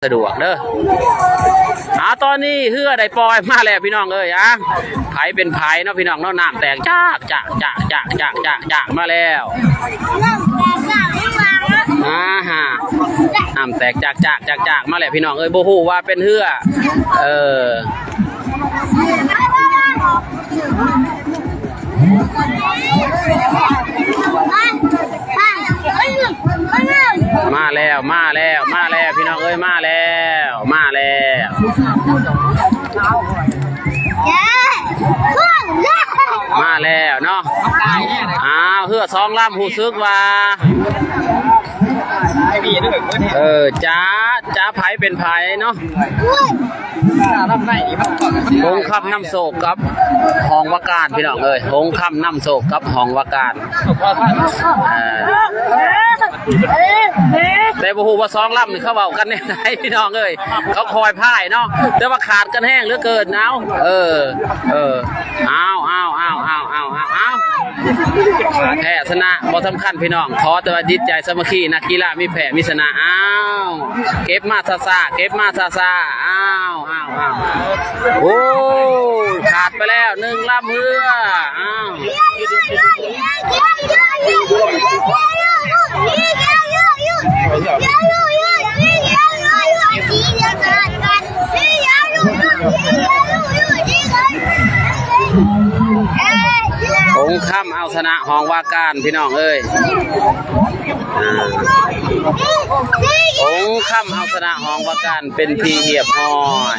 ສະດວກເດີ. ອາ ຕອນນີ້ເຮືອໄດ້ປ່ອຍມາແລ້ວພີ່ນ້ອງເອີຍ. ອາ ໃຜເປັນໃຜເນາະພີ່ນ້ອງເນາະ ນ້ຳແຕກຈາກ ຈາກ ຈາກ ຈາກ ຈາກ ຈາກ ຈາກ ມາແລ້ວ. ອາຮະ ນ້ຳແຕກຈາກ ຈາກ ຈາກ ຈາກ ມາແລ້ວພີ່ນ້ອງເອີຍ. ບໍ່ຮູ້ວ່າເປັນເຮືອ ເອີ ມາແລ້ວ ມາແລ້ວ ມາແລ້ວ ພີ່ນ້ອງເອີຍ ມາແລ້ວ ມາແລ້ວ ມາແລ້ວເນາະ. ອ້າວ ເຮືອສອງລຳ ຮູ້ສຶກວ່າ ເອີ ຈາ ຈາ ໃຜເປັນໃຜເນາະ. ຫົງຄຳນ້ຳໂຊກກັບຫ້ອງວ່າການ ພີ່ນ້ອງເອີຍ ຫົງຄຳນ້ຳໂຊກກັບຫ້ອງວ່າການ. ເອີ ແຕ່ບໍ່ຮູ້ວ່າສອງລຳນີ້ເຂົາເວົ້າກັນແນວໃດ ພີ່ນ້ອງເອີຍ ເຂົາຄອຍພາຍເນາະ ແຕ່ວ່າຂາດກັນແຮງເຫຼືອເກີນ. ເອົາ ເອີ ເອີ ອ້າວ ອ້າວ ອ້າວ ແພ້ຊະນະບໍ່ສຳຄັນພີ່ນ້ອງ ຂໍແຕ່ວ່າຈິດໃຈສາມັກຄີ ນັກກິລາມີແພ້ມີຊະນະ. ອ້າວ ເກັບມາຊ້າໆ ເກັບມາຊ້າໆ. ອ້າວ ອ້າວ ອ້າວ ໂອ້ ຂາດໄປແລ້ວໜຶ່ງລຳເຮືອ. ອ້າວ ຫົງຄຳເອົາຊະນະຫ້ອງວ່າການ ພີ່ນ້ອງເອີຍ. ຫົງຄຳເອົາຊະນະຫ້ອງວ່າການເປັນທີ່ຮຽບຮ້ອຍ.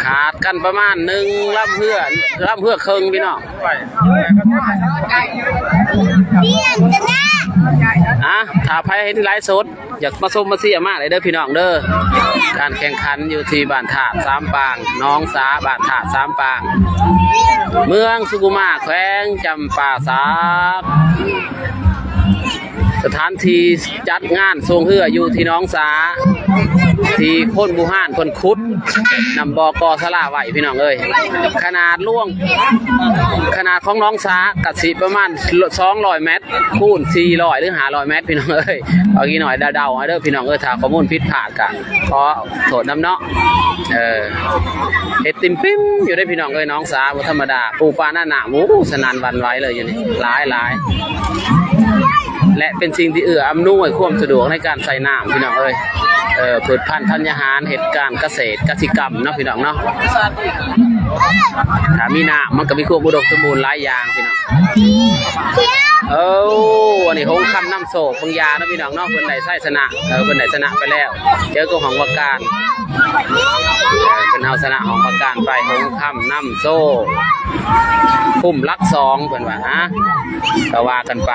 ຂາດກັນປະມານໜຶ່ງລຳເຮືອ ລຳເຮືອເຄິ່ງ ພີ່ນ້ອງ. ອາ ຖ້າໃຜເຫັນໄລຟ໌ສົດ ຢາກມາຊົມມາເຊຍມາໄດ້ເດີພີ່ນ້ອງເດີ. ການແຂ່ງຂັນຢູ່ທີ່ບ້ານທາດສາມປາງ ໜອງສາ ບ້ານທາດສາມປາງ ເມືອງສຸຂຸມາ ແຂວງຈຳປາສັກ. ສະຖານທີ່ຈັດງານຊ່ວງເຮືອຢູ່ທີ່ໜອງສາ ທີ່ຄົນບູຮານເພິ່ນຂຸດນ້ຳບໍ່ກໍສາລາໄວ້ ພີ່ນ້ອງເອີຍ. ຂະໜາດຫຼວງ ຂະໜາດຂອງໜອງສາກະຊິປະມານສອງຮ້ອຍແມັດ ຄູນສີ່ຮ້ອຍ ຫຼື ຫ້າຮ້ອຍແມັດ ພີ່ນ້ອງເອີຍ. ເອົາອີກໜ້ອຍເດົາໆ ເອົາເດີພີ່ນ້ອງເອີຍ ຖ້າຂໍ້ມູນຜິດພາດກະຂໍໂທດນຳເນາະ. ເອີ ເຮັດຕິ່ມປິ້ມຢູ່ເດ້ພີ່ນ້ອງເອີຍ ໜອງສາບໍ່ທຳມະດາ ປູປາໜານ້ຳ ໂອ້ ສະໜັ່ນຫວັ່ນໄຫວເລີຍຢູ່ນີ້ ຫຼາຍໆ ແລະ ເປັນສິ່ງທີ່ເອື້ອອຳນວຍຄວາມສະດວກໃນການໃຊ້ນ້ຳ ພີ່ນ້ອງເອີຍ. ເອີ ພືດພັນທັນຍາຫານ ເຮັດການກະເສດກະສິກຳເນາະ ພີ່ນ້ອງເນາະ. ຖ້າມີນ້ຳມັນກໍມີຄວາມອຸດົມສົມບູນຫຼາຍຢ່າງ ພີ່ນ້ອງ. ເອີ ອັນນີ້ຫົງຄຳນ້ຳໂຊກ ເບິ່ງຢາເນາະ ພີ່ນ້ອງເນາະ ເພິ່ນໄດ້ໄຊຊະນະ ເອີ ເພິ່ນໄດ້ຊະນະໄປແລ້ວ ເຈີກັບຫ້ອງວ່າການ ເອີ ເພິ່ນເອົາຊະນະຫ້ອງວ່າການໄປ ຫົງຄຳນ້ຳໂຊກ ຄຸ້ມຫຼັກສອງ ເພິ່ນວ່າ ຮະ ກໍວ່າກັນໄປ.